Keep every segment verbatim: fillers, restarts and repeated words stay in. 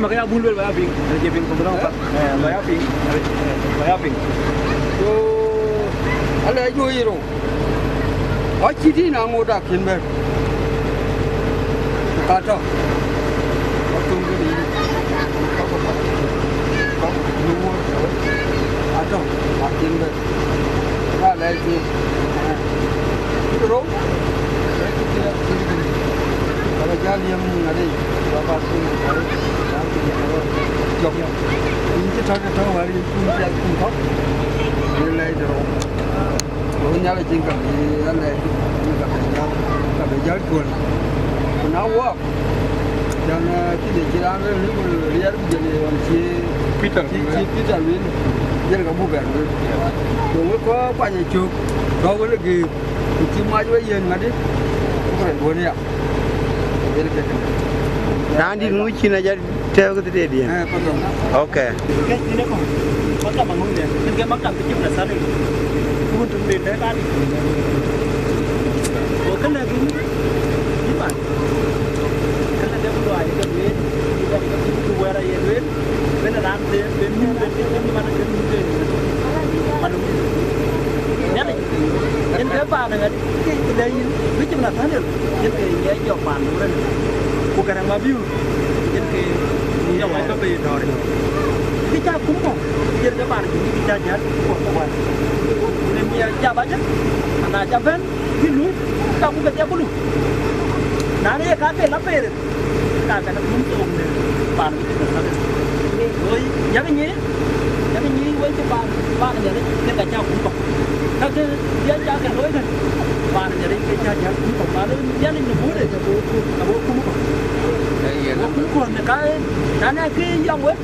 Makë ya bun luel ba ya piŋ, ale je piŋ program ka. Eh, ba ya piŋ, ale, eh, ba ya piŋ. So, ale jo yiro. Wa cï tï na ŋot akïn bɛ̈n. Ku ka tɔ̈. Wa tuŋ kë ni. Atɔ̈, akïn bɛ̈n. Ba lɛc thïn. Cï rou, lɛc thïn, lɛc thïn. Ka ba jäl yem ŋadï, ba ba thïn, ba ba jäl thïn, ba ba jɔk. Yïn cï tɔ̈c tɔ̈ wäär yïn kun piɛth kun kɔ̈k. Yïn lɛc de rou. Ku Nhialic cïn ka bï ya lɛc, ka bï jäl, ka bï jäl tuɔl. Ku na wɔɔk, Cän, eh, kï de cï raan rëër ku riɛɛr ku jël ye ɣɔn cï Peter cï, cï Peter lueel, jël ka buk bɛ̈n lueel. Ku wek kɔc kuany ë cök, tɔ̈ wël ë gëër, ku cï mac we yiën ŋadï, ku rɛn duɔ̈n ya. Yen ke kënë. Raan dït ŋu cïn ajat tɛ̈ɛ̈u ke thëtëëdiɛn? Eh, pardon. Okay. Ke cïn ë kɔ̈u, maktab aŋö de, cïn ke maktab cï cïm na than ë. Ku wun tun de tɛ̈ɛ̈u tani. Go kënë gïn, yï man. Kënë de ku luɔi ke lueel, yï bɛ̈n ke piny ku wɛ̈ɛ̈r aye lueel, ben raan them, ben mïth, ben cït cïn man, ben mïth, ben man. Nhialic, yen ke paan ë ŋadï, ke le yïn, bï cïm na than ë, yen ke ye jɔ paan du rɛn. Ku Garaŋ Mabiöör, yen ke ye wai ke bei dɔ̈ɔ̈r. Kë cä kum kɔ̈u, yen ke paan ë juŋ kë cä jäl, ku kɔ̈u kɔ̈u wai. Ku në miɛt cä ba jël, ana cä bɛ̈n, kë luui, ka ku ke thiak ku luui. Na në ye ka ke la peer, ka ke la kum thok në paan ë juŋ kë thäk. Woi, yak nyi, yak nyi woi cï paan, paan ë Nhialic, ke ka cä kum kɔ̈u. Ka ke ya cä ke looi kën, paan ë Nhialic ke cä jäl kum kɔ̈u. Paan ë Nhialic në buur ë, ka bï kum kɔ̈u. Ka bï kum kɔ̈u në ka, na në kë yam wek,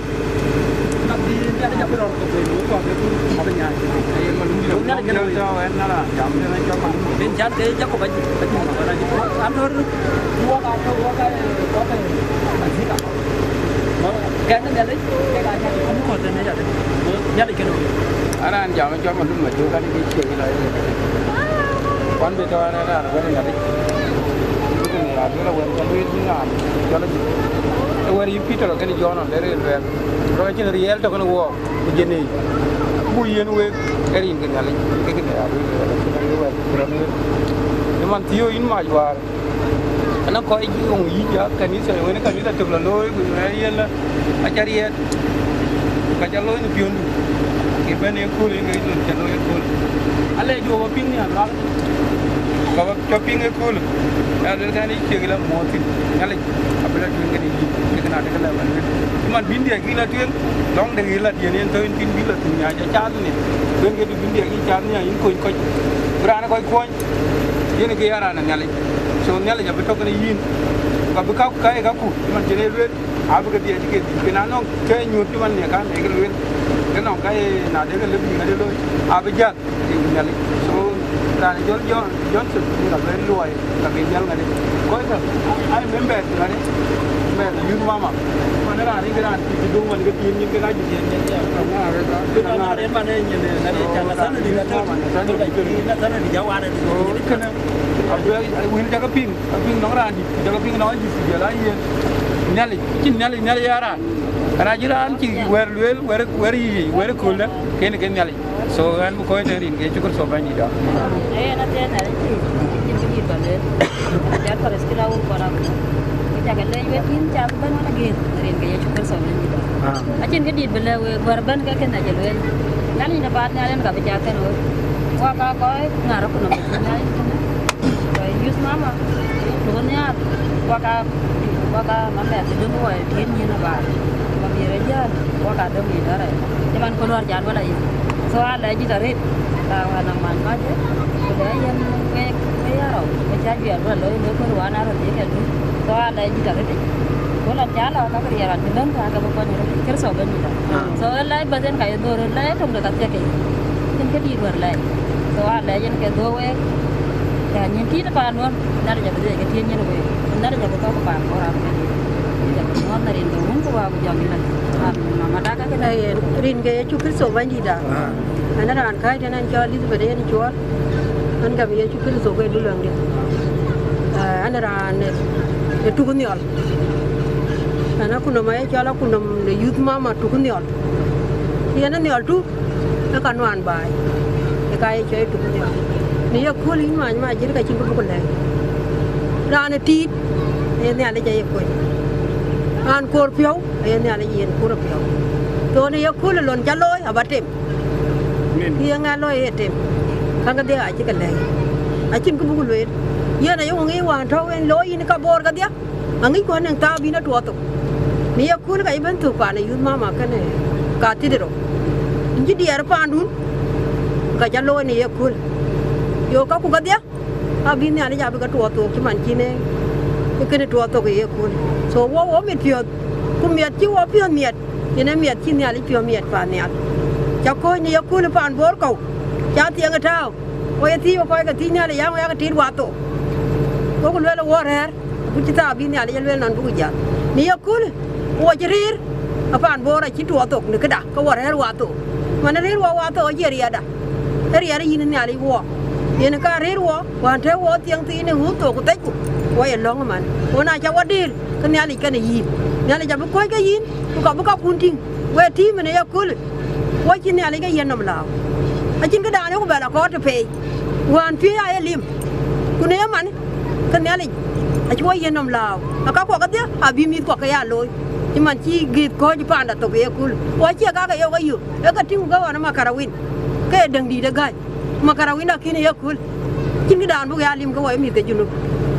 Ka bï Nhialic abï rɔt ke bɛ̈n, wek kɔ̈k ke bï, abï nyaai. Aye Malum diɛ̈. Ku Nhialic kën wek. Tɔ̈ ɛn na raan jam, tënë cɔl Malum. Yen can ke Jakop ajuëc, ajuëc Malum ajuëc. An tɔ̈ röt, wok a tɔ̈, wok a, wok a, Azika. Kɛn Nhialic, ke ka can kum kɔ̈u tënë ya dë. Nhialic kën wek. An raan jam cɔl Malum ajuëc, kan kë cie la ye. Kuan bï tɔ̈ an raan wɛ̈t Nhialic. Bï kën ya duël awɛ̈t, ka lueel bï raan cɔl ajuëc. Ë wɛ̈t yï Peter kën Jɔn ɣɔn de rëër luɛɛl. Rɔt acïn riɛl tɔ̈ kën wɔɔk, ku jënë yic. Buk yiën wek ë rin ke Nhialic, ke kënë ya lueel, ke kënë wɛ̈t, ku rɔt lueel. Ë man thiëëu yïn mac wäär. Anɔŋ kɔc ɣöŋ yïc ya kanitha, wën ë kanitha tök lɔ looi, ku yen la, aca riɛt, ku ka ca looi në piɔ̈ndu. Ke bɛ̈n ë kööl, yen ke lon ca looi ë kööl. Alɛc juɔ̈k bä piŋ nhial, Ka bä cɔk piŋ ëköölë, ya luel kɛn yï ciëk la muɔɔth thïn, Nhialic abï la tueŋ kën yïn, ke kën adekë la bä luel. Cï man bïn diɛɛk yï la tueŋ, lɔ̈ŋ de ɣer la diën yen thɔ̈n thïn bï la thïn nya ca cath nhial. Tueŋ ke du bïn diɛɛk yï cath nhial yïn kony kɔc. Bï raan ë kɔc kuɔny, yen ke ya raan ë Nhialic. So Nhialic abï tɔ̈ kën yïn, ku abï ka, ka ye kaku, cï man cïn ee luel. Abï ke dhiëëc ke dhïc, ke na nɔŋ ke nyuöth cï man ë kan ë ke lueel, ke nɔŋ ka ye na de ke lëk bï ŋadï looi, abï jäl ë Nhialic. So raan ë jɔl Jɔn, Johnson, ka bɛ luɔi, ka bï jäl ŋadï. Kɔc kä, ai members ŋadï, members youth mama. Man raan ë ke raan cï döŋ man ke tiëm nyin ke na jï tiëm nyin. Ke na ren man ë nyin ë ŋadï, ca na than dï, na than dï, na than dï, ja wan ë dï. So kënë, abï wïn cakë piŋ. Ka piŋ nɔŋ raan dït, ku jɔkï piŋ nɔŋ Yecu, jɔl a yen Nhialic, cïn Nhialic, Nhialic aa raan. Raan acï raan cï wɛ̈ɛ̈r lueel, wɛ̈ɛ̈r, wɛ̈ɛ̈r yic, wɛ̈ɛ̈r ëkööldä, kën ke Nhialic. So ɣɛn bï kɔc tënë rin ke Yecu Kërtho Bɛ̈nydïïtda. Ee, yen athiɛɛn Nhialic cï, cïn kë dït bä lueel. Jɔl Palestina wun kɔn abï. Ku cakë leec wek yïn, cak bɛ̈n wën agëër, rin ke Yecu Kërtho Bɛ̈nydïïtda. Acïn kë dït bï lɛ̈k wek, wɛ̈ɛ̈r bɛ̈n ke kën acï lueel. Nhialic në paannhial yen ka bï cak kën wek. Wak aa kɔc ŋar ku nɔm Nhialic tënë. Youth mama, duku nhiaar, waka, waka mamɛth döŋ wɔ tiën nyin abaar. Wabï rɔ jäl, waka döŋ yï dɔrɛ. Cï man ku luɔr jan wala yï. So alɛɛc dït arëët, ka wan a man mac, ku lɛ yen wek, wek yarɔ, ku ca juɛɛr wala looi, looi kor wan a röt yek adu. So alɛɛc dït arëët. Ku lan ca lɔ ka kë riɛɛr an cï lön ka ke bï kɔny röt. Kërtho Bɛ̈nydït. So ë lɛɛc bäth en ka ye dhor, ë lɛɛc töŋ de ka thiek ke. Cïn kë dït wär lɛɛc. So alɛɛc en ke dhor wek. Ka nyin tït paan duɔ̈n, Nhialic abï dhiëc ke tiëŋ nyin wek. Nhialic abï thɔ̈k paan bɔ̈ raan ke diëc. Nhialic abï muɔ̈ɔ̈th në rin ke wun ku wä ku jɔŋ yïn la. Amen. Mama daka kënë yen rin ke Yecu Kërtho Bɛ̈nydïtda. Ɣɛn raan kääc tënë, ɣɛn cɔl Elizabeth yen cuɔl. Ɣɛn gam Yecu Kërtho ke du luɛŋdiɛ̈. Ɣɛn raan ë tuk nhiɔl. Ɣɛn akutnhom aye cɔl akutnhom de youth mama Tuk Nhiɔl. Yen ë Nhiɔl Tuk, ë ka nuan baai, ë ka ye cɔl Tuk Nhiɔl. Në ye kööl yïn mac mac jël ka cïn kë buk lɛ̈k. Raan ë tiit, aye Nhialic aye kony. Raan koor piɔ̈u, aye Nhialic yen koor piɔ̈u. Thon ë ye kööl ë lon ca looi aba tem. Ye ŋa looi ye tem? Käŋ kedhie acï ke lɛ̈k. Acïn kë buk lueel. Yen aye ŋic wään tɔ̈u en looi yïn ka Bor kedhie. Aŋicku anɛŋ thaa bïn atuɔɔth thok. Në ye kööl ka cï bɛ̈n thök paan ë youth mama kënë ka thith rou. Yïn cï diɛɛr paandun, ka ca looi në ye kööl. Yo, kaku kedhie, abï Nhialic abï ke tuɔɔth thok cï man cïn ë kënë tuɔɔth thok ë ye kööl. So, wo, wo mit piɔ̈ɔ̈th, ku miɛt cï wo piɔ̈ɔ̈th miɛt, yen ë miɛt cï Nhialic piɔ̈ɔ̈th miɛt paan nhial. Ca kɔ̈ɔ̈c në ye kööl paan Bor kɔ̈u, ca thiëŋ ë tääu. Wo ye thiëc, wo kɔc ke thiëc Nhialic, ya, wo ya ke tiit wath thok. Wo ku lueel ë wo rɛ̈ɛ̈r, ku cï thaa bï Nhialic ye lueel nɔn buk jäl. Në ye kööl, wo cï rëër, apaan Bor acï tuɔɔth thok në këda, ke wo rɛ̈ɛ̈r wath thok. Man rëër wo wath thok acie riɛɛtda, ë riɛɛt yïn Nhialic wo. Yen ka rëër wo, wään tëë wo thiëŋ thiin ë ɣööt thok ku thecku, wo ye lɔ̈ŋ ëman. Wo na ca wo dëër, ke Nhialic kenë yïn. Nhialic abï kɔ̈ɔ̈c ke yïn, ku ka bï kakun tïŋ, we tïïm në ye kööl. Wo cï Nhialic ke yen nɔm lääu. Acïn këdan ë ku bɛ la kɔɔr të peei. Wään piööc aye lim. Ku në ye man, ke Nhialic acï wo yen nɔm lääu. Aka kuɔ kedhie abï mïthkuɔ ke ya looi. Cï man cï gith kɔ̈ɔ̈c paanda thok ë ye kööl. Wo cie kake yok ayök. Ee ke tïŋ ku ke ɣɔn ë Makarawin. Ke ye däŋ dïït ë gäny. Makarawin akïn ë ye kööl. Cïn këdan buk ya lim ke wo ye mïth ke Junub.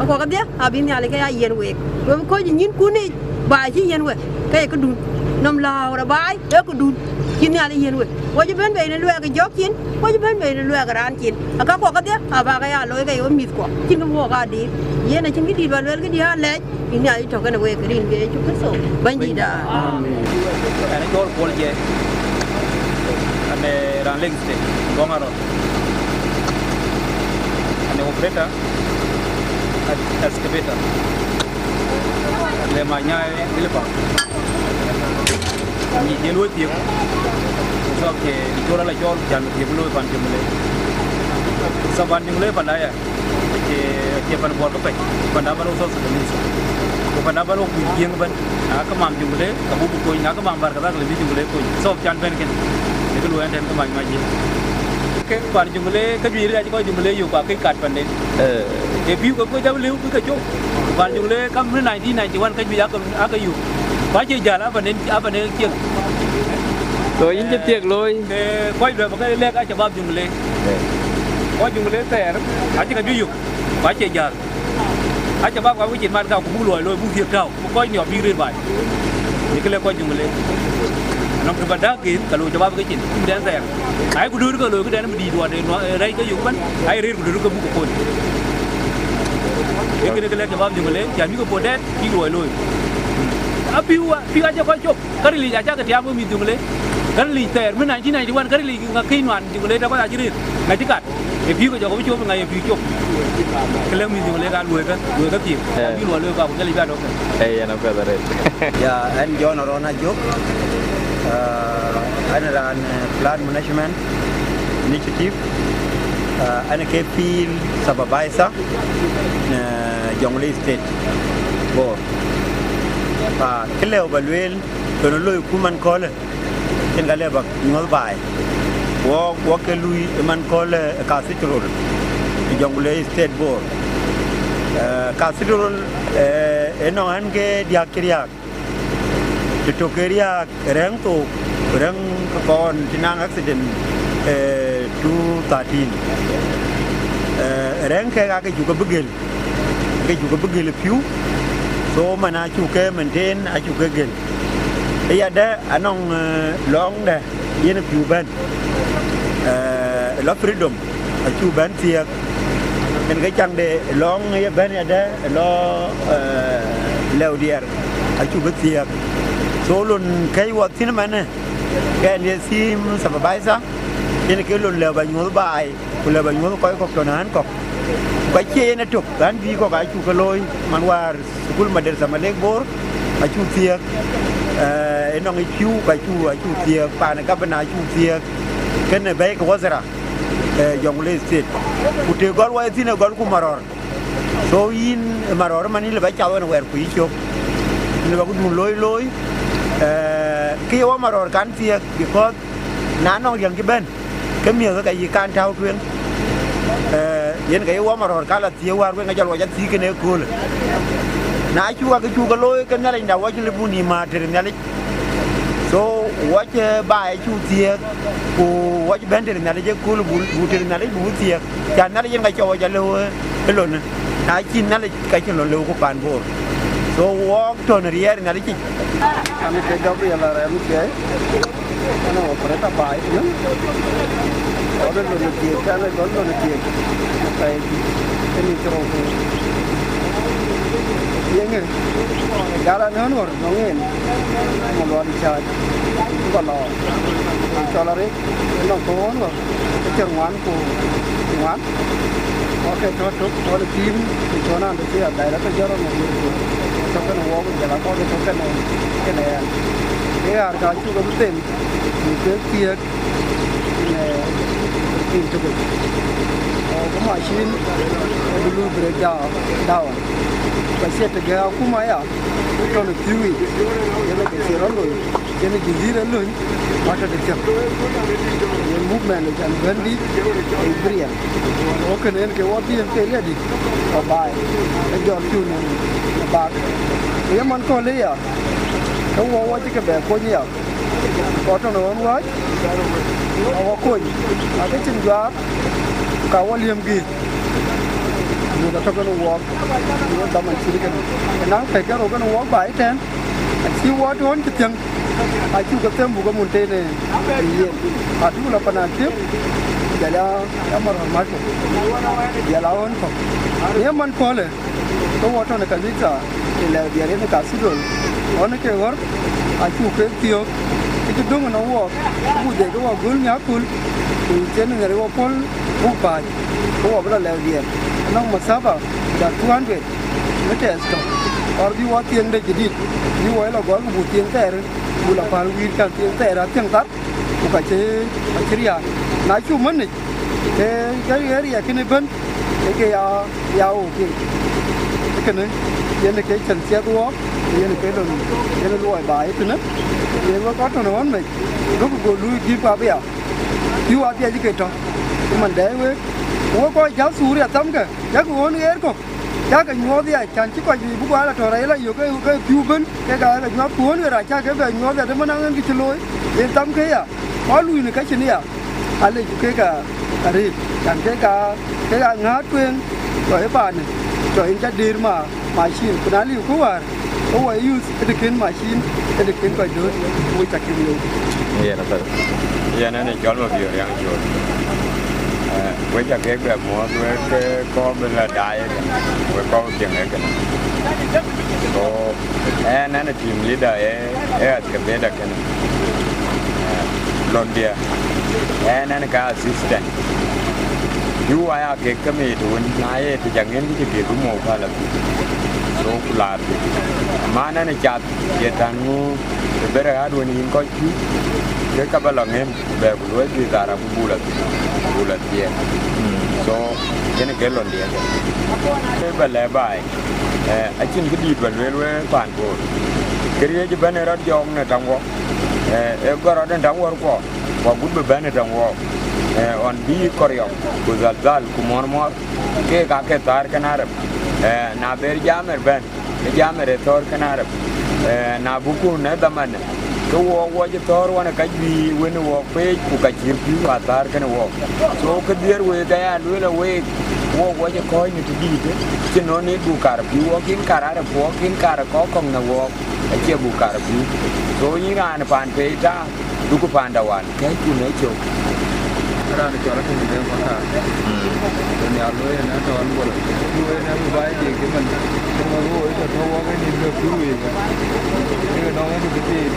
Akuɔ kedhie abï Nhialic ke ya yiɛ̈n week. We bï kɔ̈ɔ̈c ë nyïnkun yic, baai cï yiɛ̈n we, ke ye këdun. Nɔm lääu rɔ baai, ee këdun. Cï Nhialic yiɛ̈n we. Wo cï bɛ̈n bei në luɛɛk ë jɔ̈k cin, wo cï bɛ̈n bei në luɛɛk ë raan cin. Aka kuɔ kedhie, aba ke ya looi ke ye we mïthkuɔ. Cïn kë buk aa dïït. Yen acïn këdït ba lueel këdï aa lɛc, bï Nhialic tɔ̈ kenë week rin ke Yecu Kërtho, Bɛ̈nydïïtda. Amen. Ɣɛn ë cɔl Kuɔl Jiɛc, ɣɛn ee raan Lake State, Gɔŋ Arɔt. Ɣɛn ee operator, ex-, excavator. Le ma nyaai Philippines. Nyic yen wec thiek. Ku thɔɔk ke diktor ala cɔɔl, ku jal thiek looi pan Jonglei. Thɔɔk pan Jonglei panda ya. Acie, acie pan Bor ke pɛc. Panda ban wok South Sudanese. Ku panda ban wok kuc Jiëŋ ban. Na ke mam Jonglei, ka buk kony. Na ke mam Barkadhal, le bï Jonglei kony. Thɔɔk can bɛ̈n kën. Ye ke luɔi ɛn tɛ̈n ke mac mac ye. Ke pan Jonglei, ke juëc rɛɛc kɔc Jonglei yök, ku akëc kat panden. Eh. Ee pïu ke kuec abï lëu bï ke cop. Pan Jonglei kam në nineteen ninety-one ka juëc ake, ake yök. Ku acie jäl, abä nen, abä nen ciëŋ. So yïn cï thiek looi? Ke kɔc luɛɛl bä ke lɛ̈k acabab Jonglei. Eh. Kɔc Jonglei thɛɛr, acï ka juëc yök. Ku acie jäl. Acabab ka bï cin man ka ku buk luɔi looi, buk thiek tääu. Ku kɔc niɔp bïk rëër baai. Ye ke lɛ̈k kɔc Jonglei. Nɔŋ të bä däk gith, ka looi cabab ke cin. Cïn dɛn thɛɛr. Ai ku duöör ke looi këdɛn bï dïït wɔ de nuɔ-, rɛc ke yök bän. Ai rëër ku duöör ke buk ke kon. Ye kënë ke lɛ̈k cabab Jonglei, cän bï ke puɔ̈u dɛɛt, bïk luɔi looi. Apïu, apïu acï kɔc cop. Ka ril yic acä ke tiaam ke mïth Jonglei. Ka ril yic thɛɛr, mi nineteen ninety-one, ka ril yic ŋa këc nuan Jonglei tɔ kɔc acï rëër. Ŋa cï kat. Ee pïu ke jɔk bï cop, ŋa ye pïu cop. Ke lɛ̈k mïth Jonglei ka luɔi kë, luɔi kë thiek. Eh. Ka bï luɔi looi ka ku Nhialic bï adɔ̈k kë. Eh, yen apiɛth arëët. Ya, ɣɛn John Arɔn Ajök. Ah, ɣɛn raan, eh, Flood Management Initiative. Ah, ɣɛn ke field supervisor në Jonglei State Bor. Pa kë lëu ba lueel, kënë loi ku man köölë, cïn ka lëu ba nyuɔ̈th baai. Wɔ, wɔ ke lui ë man köölë ë cathedral ë Jonglei State Bor. Eh, cathedral, eh, ënɔŋ ɣɛn ke diäk cï riääk. Të tök ke riääk rɛ̈ŋ thook, rɛ̈ŋ ke kɔn cï naŋ accident, eh, two thirteen. Eh, rɛ̈ŋ kek aake cuk ke bï gël, ke cuk ke bï gël ë pïu, so man acuk ke maintain, acuk ke gël. Ë yadë anɔŋ, eh, lɔŋdë yen ë pïu bɛ̈n, eh, lɔ Freedom. Acuk bɛ̈n thiëëk. Yen ke caŋde lɔŋ ye bɛ̈n yadë lɔ, eh, lëu diɛɛr, acuk bï thiëëk. So lon kɛ̈c wɔ thïn ëmënë, ke ɣɛn ye team supervisor, yen ke lon lëu ba nyuɔ̈th baai, ku lëu ba nyuɔ̈th kɔc kɔ̈k tɔ̈ në ɣän kɔ̈k. Ku acie yen ëtök, ɣän juëc kɔ̈k acuk ke looi, man wäär thukul madrasa Malek Bor, acuk thiëëk, eh, ënɔŋ ë pïu, ku acuk, acuk thiëëk, paan ë gabana acuk thiëëk, kënë bɛ̈ɛ̈i ke wazara, eh, Jonglei State. Ku të gɔl wɔ ye thïn ë gɔl ku marɔ̈ɔ̈r. So yïn ë marɔ̈ɔ̈r man yïn lë ba cath ɣɔn wɛ̈ɛ̈r ku yï cök. Në ba këdun looi looi, eh, kë ye wɔ marɔ̈ɔ̈r kan thiëëk, because na nɔŋ riɛm cï bɛ̈n, ke miëth ke yï kan tääu tueŋ. Eh, yen ke ye wɔ marɔ̈ɔ̈r kan la thiëëk wäär wek ŋa jɔl wɔ ca thiëëk kënë ëköölë. Na cuk akë cuk ke looi, ke Nhialicda wɔ cï lëu buk nïïm määr tëde Nhialic. So, wɔ cï baai cuk thiëëk, ku wɔ cï bɛ̈n tëde Nhialic ëköölë, buk, buk tëde Nhialic buk thiëëk. Cän Nhialic yen ka cɔk wɔ ca lëu ë, ë lonë. Na cïn Nhialic ka cïn lon lëu ku paan Bor. So, wɔɔk tɔ̈ në riɛɛr Nhialic yic. An ke Gabriel Arɛm Thiɛi, an operator baai tënë. Ɣɔn ë lon ë thiëëk, an ë gɔl lon ë thiëëk. Ka ye juëc, ë mïth rou ku yeŋë. Gal anëën ɣɔr nɔŋ en, Malual Cääc, ku ba lɔ cɔl arëët, nɔŋ kɔ̈u ɣɔn ɣɔr, ë thiärŋuan ku ŋuan. Wɔ ke tɔ̈ tök, wɔ lë pïïr, ku cɔn an, të cï ya dai rɔt, ke jɔt rɔt në diëër ku tɔ̈ kënë wɔɔk, ku jɔl a kɔ̈k ke tɔ̈ kënë, kënë ɣɛn. Ke ɣaar ka cuk abï them, ku ke thiëëk, në piny tök. Ku macin abï lui break down, down. Ka cie të gɛ̈k akuma aya, ku tɔ̈ në pïu yic, yen ke cï rɔt loi, yen jidhir ë löny, ku atɔ̈ de thiëk. Yen movement ë can bɛ̈n dït ë Ibria. Ku kënë en ke wɔ bï en ke riɛt dït, ku baai, ë jɔt pïu në, në bak. Ku ye man kööl ëya, ke wɔ wɔ cï ke bɛ kony ëya. Ku tɔ̈ në ɣɔn wääc, awɔ kony, akë cïn juaar, ka wɔ liëm gëëth. Muk atɔ̈ kënë wɔɔk, në dhaman cït kënë. Ënɔŋ pɛ̈c ke rou kënë wɔɔk baai ëtɛ̈ɛ̈n, acï wɔ tɔ̈ ɣɔn cï thiëŋ, acuk ke them buk ke mun tënë ë yen. Atuk la pan Akim, jɔl ya, ya Marɔ̈ɔ̈r Mackö, jɔl a ɣɔn kɔ̈k. Në ye man köölë, ke wɔ tɔ̈ në kanitha, në lɛ̈u diɛɛr yen ë cathedral, ɣɔn ke ɣɔ̈r, acuk ke thiöök, ke cï döŋ ënɔŋ wɔɔk, ku buk dhiëc ke wɔ göl miäk kööl, ku cïn ë ŋɛ̈r wɔ pɔ̈l buk pääc, ke wɔ bï lɔ lɛ̈u diɛɛr. Ënɔŋ masafa, da two hundred metres tɔ̈, ɣɔr bï wɔ thiëŋ de jadid, bï wɔ lɔ gɔl, ku buk thiëŋ thɛɛr, ku la päl wïïr kan thiëŋ thɛɛr athiëŋ thar. Ku ka cï, ka cï riääk. Na cuk männic, ke, ke area kënë ëbën, ke ke ya, ya ɣöö keek. Kënë, yen ke cïn thiëth wɔɔk, yen ke lon, yen luɔi baai tënë, yen wek kɔc tɔ̈ në ɣɔn mec, duökï go luui gïïp abï ya. Pïu adhiac ke tɔ̈, ku man dɛɛi week, ku wek kɔc jäl thuur ya thamkë, yakï ɣön ɣeer kɔ̈k. Cä ke nyuɔɔth ya, cän cï kɔc juëc bï guɔ la tɔ̈ rɛc la yök ke, ke pïu ëbën, kek aa ke nyuɔɔth ku ɣön ke rac cä ke bɛ nyuɔɔth ya, të man aŋen kë cï looi, yen thamkë ya. Kɔc luui në ka cïn ya, alec ku kek aa arëët, cän kek aa, kek aa ŋääth tueŋ, tɔ̈ ë paanë, tɔ̈ yen cä dëër ma, macin, ku na liu kë wäär, ke wɔ yuth ë të kën macin, ë të kën kɔc dööt, wec cä kën looi. Yen apath. Yen ënë cɔl Mabiöör Riaŋ Col. Eh, wek ca kek bɛ muɔɔth wek ke kɔ̈u bï la daai ëkënë, wek kɔ̈u cieŋ ëkënë. Go ɛn, ɛn ë team leader ë, ë excavator kënë. Eh, londiɛ, ɛn, ɛn ka assistant. Yu waya kek ke mït wën, na ye të ca ŋën kë cï kek bï mou päl athïn. So ku laar thïn. Man ɛn ë cath, ye tän ŋö ë bërë ɣaat wën yïn kɔc cï, ke ka bä lɔ ŋën. Bɛ ku luɔi bï dhar abï bul athïn, bul athiɛɛn. So, yen ke londiɛ. Ke bä lɛ̈k baai, eh, acïn kë dïït bä lueel we paan Bor. Këriëëc ëbɛ̈n ë rɔt jɔɔk në täŋ wɔ, eh, ë gɔl rɔt në täŋ wäär kuɔ, ku agut bï bɛ̈n ë täŋ wɔ, eh, ɣɔn bï Kɔriɔ̈k, ku Dhalthal, ku Muɔrmuɔr, keek aake thäär kën Arab, eh, na ber jam ë bɛ̈n, ë jam ë rëër thɔ̈ɔ̈r kën Arab, eh, na bukun ë dhamanë, ke wɔ wɔ cï thɔ̈ɔ̈r wan ë ka juëc wën ë wɔ peec, ku ka cïï pïu athäär kën wɔ. So, kë dhiëër week aya lueel ë week, wɔ wɔ cï kɔ̈ɔ̈c në të dïïtë, cï nɔn ë buk kar pïu, wɔ kïn kar Arab, wɔ kïn kar kɔ̈k kɔ̈k në wɔ, acie buk kar pïu. So, yïn raan ë paan peec ta, duk panda wan, kɛ̈ɛ̈ckun ë cök. Raan cɔl Atem Deŋ Pakar. Ë nhial looi en ë tɔ̈ ɣɔn Bor. Ku en ë bï baai diëk cï man. Ku ŋö woi tɔ̈ tɔ̈ wɔ ke nïn ke pïu wei. Ke nɔŋ en bï tiit.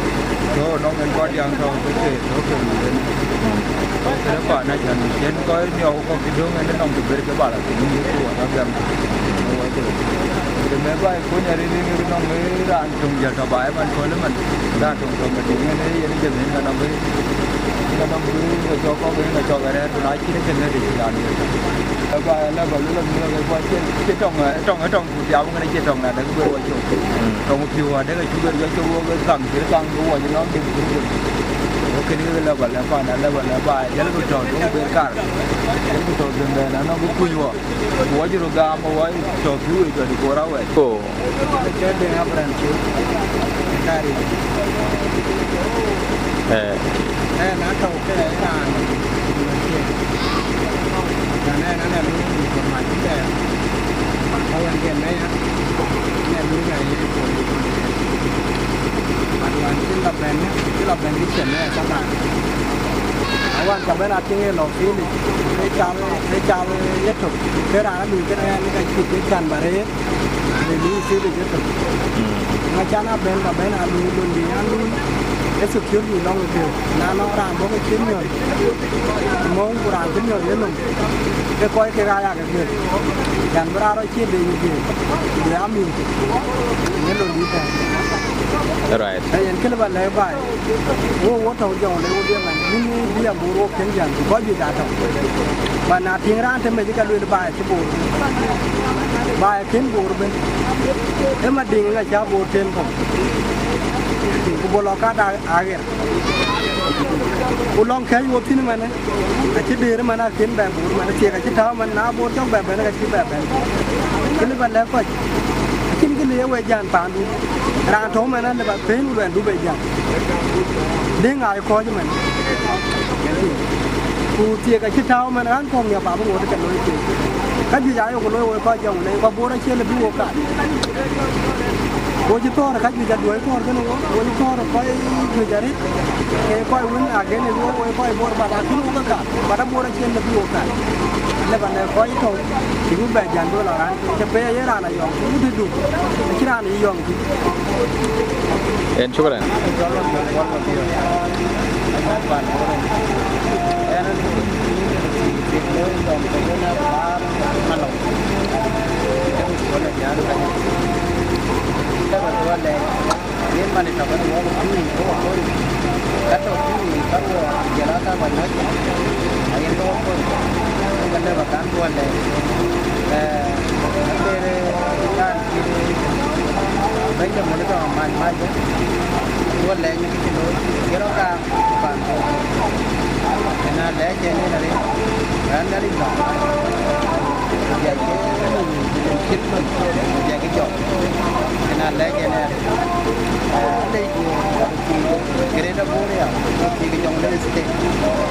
Tɔ̈ nɔŋ en kɔc diaŋ tɔ̈ ke ke tɔ̈ ke lu en. Tɔ̈ ke paan acän. Yen kɔc niɔu kɔ̈k cï döŋ en nɔŋ të ber ke bal. Ku nïn ke wɔ tɔ̈ gam. Wɔ tɔ̈. Të me baai kuny arëët ë nɔŋ ë raan töŋ jäl tɔ̈ baai man köölë man. Raan töŋ tɔ̈ Madiŋ en ë yen jël en ka nɔŋ ë. Ka nɔŋ bï ke cɔk kɔ̈k, ke cɔk arɛ̈ɛ̈r, ku na cïn ke ŋäth, cï raan ŋäth. Ba lɛ ba luel, luel ke bɔ̈, cï, cï tɔŋ, eh, tɔŋ, eh, tɔŋ ku tiaam ŋën, cï tɔŋ na dɛ̈, ke bï wɔ cök. Tɔŋ piɔ̈u adɛ̈, ke cuk ber jɔ cök, wɔ ke thaŋ, cï thaŋ, ke wɔ cï nɔŋ dït, ku dït. Wɔ kënë ke lɛ ba lɛ paan, lɛ ba lɛ ba, jël ku tɔ̈, tɔŋ ber kaar. Jël ku tɔ̈ dhëmbɛn, anɔŋ ku kuc wɔ. Ku wɔ cï röt gam, wɔ tɔ̈ pïu, wɔ cï röt kor awɛc. Ke Deŋ Abraham Cuk, Kari. Eh. Eh, na tɔ̈u ke raan, na ënë na lu information dɛ. Ka wën ke meya, na lu na ye ko. But wan cï la bɛ̈n, cï la bɛ̈n kë cï meya taban. Awan ka bɛ̈n atïŋ ë lɔ fili, ë cal, ë cal yetök. Ke raan alui kënë ɣɛn ka cït ke can ba rëër. Në lui fili jëtök. Ŋa can a bɛ̈n ba bɛ̈n a lui lon dï a lui. Ë security lɔŋ ë kek. Na nɔŋ raan bɔ̈ ke cïn miɔ̈l. Mɔ̈u ku raan cï miɔ̈l ye nɔm. Ke kɔc kek aa yak ë guiël. Can bï raan rɔt cï deny ë guiël. Bï a mïth. Ye lon dï tɛ̈n. Right. Ee yen kënë ba lɛ̈k baai. Wo, wo tɔ̈u jɔŋ le wo bï man, yïn bï a Bor wo kën jam, ku kɔc juëc aa tɔ̈u. Ba na tïŋ raan të mec ka lueel baai cï Bor. Baai kën Bor ëbën. Ë Madiŋ ŋa cä Bor tem kɔ̈u. Ku bɔ̈ lɔ kat a, aɣer. Ku lɔŋ kɛ̈c wo thïn ëmënë. Acï dëër man akën bɛ Bor man, thiëk acï tääu man, na Bor cɔk bɛ bɛ̈n, ka cï bɛ bɛ̈n. Kënë ba lɛ̈k kɔc, acïn kë le ye we jän paandu. Raan tɔ̈u man, alë ba pën ku luɛndu bɛ jän. Dëŋ aa ye kɔc man. Ku thiëk acï tääu man, raan kɔ̈k nhiäk abï ŋot ke looi thiëk. Ka juëc aa yok looi wek kɔc jɔŋ le, ku Bor acie lë bï wok kat. Wo cï thɔ̈ɔ̈r ka juëc aduɔ̈i thɔ̈ɔ̈r kënë wo, wo cï thɔ̈ɔ̈r kɔc juëc arëët, ke kɔc wën against wo, wo kɔc Bor, but akën wo ke kat, but a Bor acie lë bï wo kat. Lë ba lɛ̈k kɔc tɔ̈u, cï bï bɛ jän bï lɔ raan, cï pɛɛi ye raan ayɔŋ, ku tëdu, acï raan yï yɔŋ thïn. En shukran. Yen man ë tɔ̈ kën wɔ pïïr, wɔ pïïr, ka tɔ̈ pïïr, ka wɔ jël aa ka kɔc mɔc, ayen ke wɔ pɔ̈l, ka lëu ba kan duɔl lɛɛc. Eh, ater, eh, kan cï Benjamin tɔ̈ man mac, duɔl lɛɛc në kë cï looi, yen rɔt kaam. Pan Bor. Ëna lɛɛc en yen arëët, ɣɛn Nhialic lɔ, ku jai ke cït man, ku jai ke jɔk. Ëna lɛɛc en arëët. Lec ku thiëëk Greater Bor ya, ku thiëëk Jonglei State.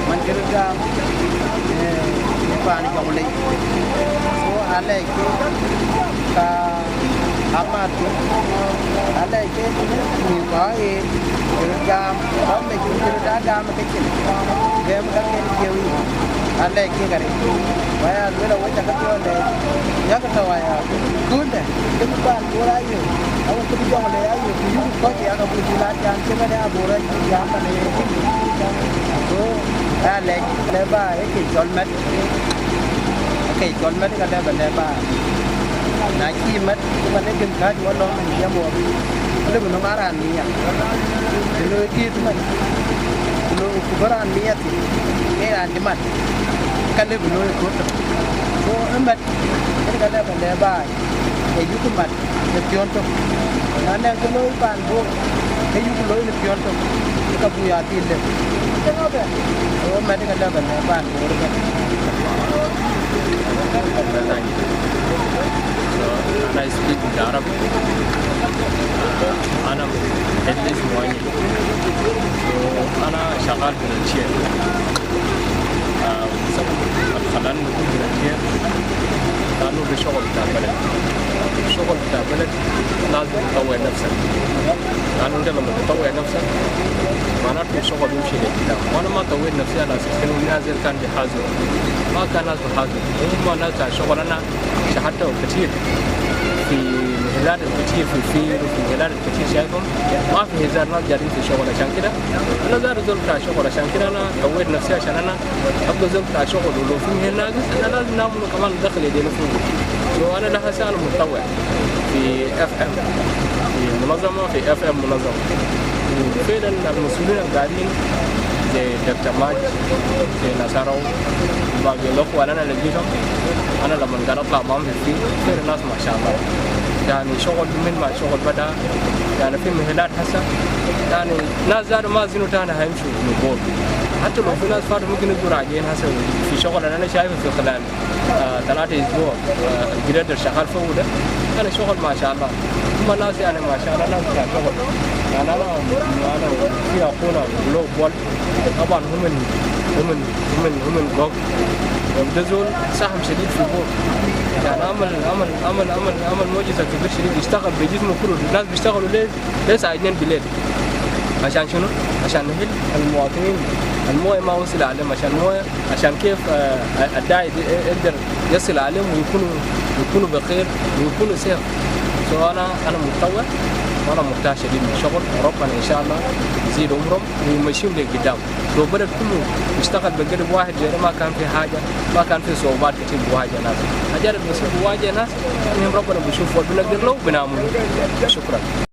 Man cï röt gam, eh, pan Jonglei. So, alɛɛc ke ka Amath, alɛɛc ke mïth kɔ̈k ë röt gam, kɔc mec cï röt aa gam ke cin, gɛm ka ken jiëu yic, alɛɛc kek arëët. Waya luel awec akë tuɔɔc lɛɛc, yak tɔ̈u aya, kundë, kë bï pan Bor ayök, awuk kë bï Jonglei ayök, ku yuk kɔc yak abuk dhil aa jam cï bɛ̈n ë Bor acï jam pan ë cin. So, alɛɛc lɛ ba ë ke cɔl mɛt. Ke cɔl mɛt ka lɛ ba lɛ ba. Na cï mɛt, ke ba lɛ gën kääc wɔ lɔ̈ŋ në jiɛɛm wɔ. Lë bï nɔm a raan miɛt. Të looi tiit man. Ku lo, ku bä raan miɛt thïn. Ke raan cï mat. Ka lë bï looi ë kööt tök. Ku ë mɛt, kën ka lɛ ba lɛ ba. Ee yuk mat në piɔ̈n tök. Na nɛŋ kë looi pan Bor, ke yuk looi në piɔ̈n tök, ke ka buk ya dhil lëu. Ke ŋö bɛ̈n? Ɣöö mɛt ke lɛ̈k ënë pan Bor ëbɛ̈n. So, and I speak with Arab. Uh, أنا من أتليس مواني. So، أنا شغال فولنتير. آه، والسبب اللي خلاني نكون فولنتير لأنه ده شغل بتاع بلد. الشغل بتاع بلد لازم تطور نفسك، لأنه أنت لما تطور نفسك معناته الشغل بيمشي لقدام. وأنا ما طورت نفسي على أساس إنه الناس ديل كان بيحاسبوا، ما كان ناس بيحاسبوا، هم ناس بتاع شغل. أنا شحت كتير في محلات الكتير في فير وفي محلات الكتير شايفهم، ما في هزار، ناس جادين في شغل. عشان كده أنا زاد زول بتاع شغل، عشان كده أنا قويت نفسي عشان أنا أبقى زول بتاع شغل، ولو في مهن ناقص، أنا لازم نعمله كمان دخل يدينه فوق. So أنا ده هسه أنا متطوع في إف إم، في منظمة، في إف إم منظمة. وفعلًا المسؤولين القاعدين زي دكتور ماجد، زي ناس أرو، باقي الأخوة اللي أنا لقيتهم، أنا لما قاعد أطلع معاهم في الفيلد، غير الناس ما شاء الله. يعني شغل من ما شغل بدأ، يعني في مهلات هسه، يعني ناس زادوا ما زينوا تاني هيمشوا من بول. حتى لو في ناس فاتوا ممكن يجوا راجعين هسه في شغل اللي أنا شايفه في خلال آه، ثلاثة أسبوع، آه، الجريدر شغال فوق ده. أنا شغل ما شاء الله. هم ناس يعني ما شاء الله، ناس بتاع شغل. يعني أنا، أنا في أخونا بلو بول، طبعًا هو من، هو من، هو من، هو من جوك. ده زول ساهم شديد في بول. يعني عمل، عمل، عمل، عمل، عمل معجزة كبير شديد. اشتغل بجسمه كله. الناس بيشتغلوا ليه؟ ليه ساعدين بليل؟ عشان شنو؟ عشان نحل المواطنين. الموية ما وصل عليهم، عشان موية، عشان كيف، آه، الداعي دي يقدر يصل عليهم ويكونوا، يكونوا بخير ويكونوا سيف. سو أنا، أنا متطوع وأنا مرتاح شديد من الشغل، وربنا إن شاء الله يزيد عمرهم ويمشيهم لقدام. لو بدأ كله يشتغل بقلب واحد زي ده، ما كان في حاجة، ما كان في صعوبات كتير بواجه ناس. حاجات اللي بيصير بواجه ناس، المهم ربنا بيشوف وبنقدر له وبنعمله. شكرًا.